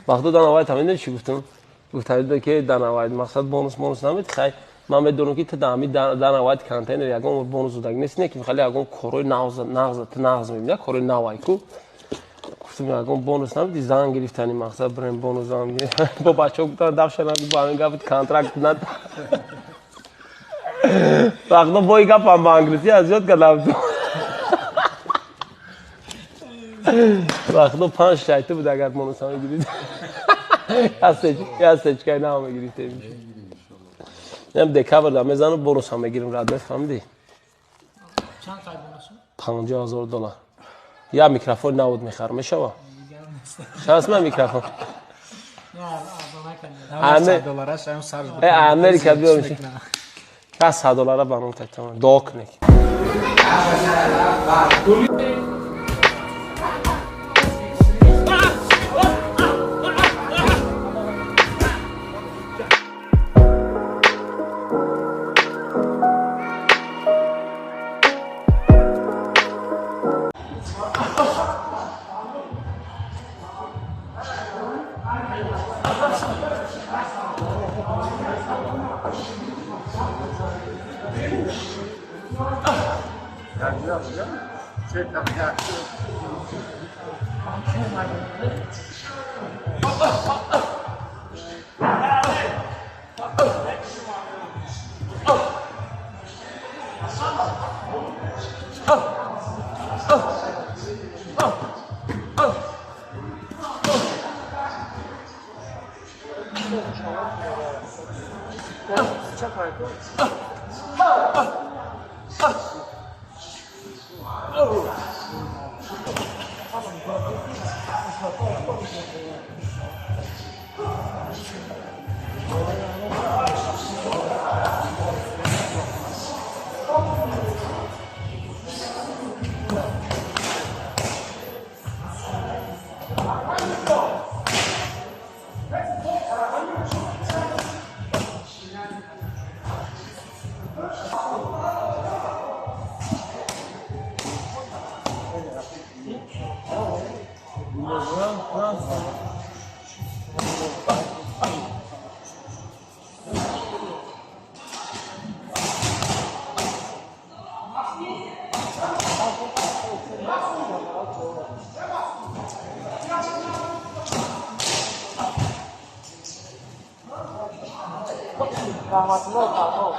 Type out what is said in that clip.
Вақто Дана Вайт ҳамин чӣ гуфтам? Гуфтам ки Дана Вайт мақсад бонус намед, хай ман медонам ки ту дар ҳамин Дана Вайт контейнер ягон бонус додаг нест, не ки хеле ягон корҳои нағз ту нағз мебинӣ, корҳои навай ку. Гуфтам ягон бонус намедӣ, зан гирифтани мақсад бирем бонус зан бо бачаҳо гуфтан дафша нагу бо ҳамин гапи контракт над. Вақто бо ин гапам ба англисӣ аз ёд кардам. Вақто панҷ шайта буд агар бонус мегирид. Я сечкаи нав мегирифтем. Нем декабр да мезанам бонус ҳам мегирим радме, фаҳмидӣ? Чанд қай бонусу? $50,000. Я микрофон навуд мехарам, мешава? Шанс ма микрофон. Америка биём. Кас $100 ба ном тайтам. Дуо кунед. Раҳматулло Фарҳод.